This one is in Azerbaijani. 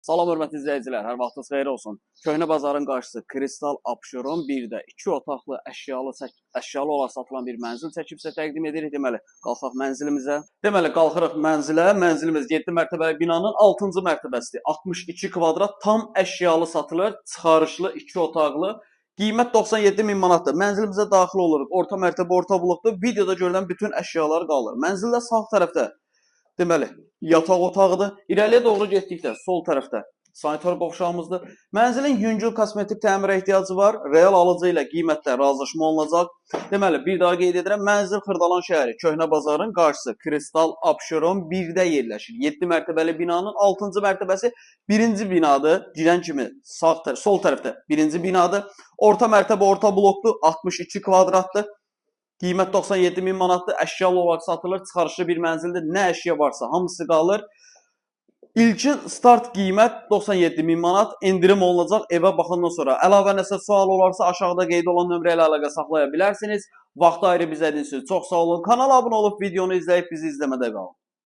Salam hörmətli izləyicilər, hər vaxtınız xeyir olsun. Köhnə bazarın qarşısı Kristal Abşeron 1-də 2 otaqlı əşyalı olaraq satılan bir mənzil çəkib sizə təqdim edirik. Deməli, qalxaq mənzilimizə. Deməli, qalxırıq mənzilə. Mənzilimiz 7 mərtəbəli binanın 6-cı mərtəbəsidir. 62 kvadrat tam əşyalı satılır, çıxarışlı 2 otaqlı. Qiymət 97 min manatdır. Mənzilimizə daxil oluruq. Orta mərtəbə, orta blokdur. Videoda görülən bütün əşyalar qalır. Mənzildə sağ tərəfdə deməli, yataq otağıdır. İrəliyə doğru getdikdə sol tərəfdə sanitar qovşağımızdır. Mənzilin yüngül kosmetik təmirə ehtiyacı var. Real alıcı ilə qiymətdə razılaşma olunacaq. Deməli, bir daha qeyd edirəm, mənzil Xırdalan şəhəri, Köhnə bazarın qarşısı Kristal Abşeron 1-də yerləşir. 7 mərtəbəli binanın 6-cı mərtəbəsi birinci binadır. Girən kimi sol tərəfdə birinci binadır. Orta mərtəbə, orta blokdur, 62 kvadratdır. Qiymət 97 min manatdır. Əşyalı olaraq satılır. Çıxarışlı bir mənzildir. Nə əşya varsa hamısı qalır. İlkin start qiymət 97 min manat. Endirim olunacaq evə baxandan sonra. Əlavə nəsə sual olarsa aşağıda qeyd olan nömrə ilə əlaqə saxlaya bilərsiniz. Vaxtı ayrı bizə üçün çox sağ olun. Kanala abunə olub videonu izləyib bizi izləmədə qalın.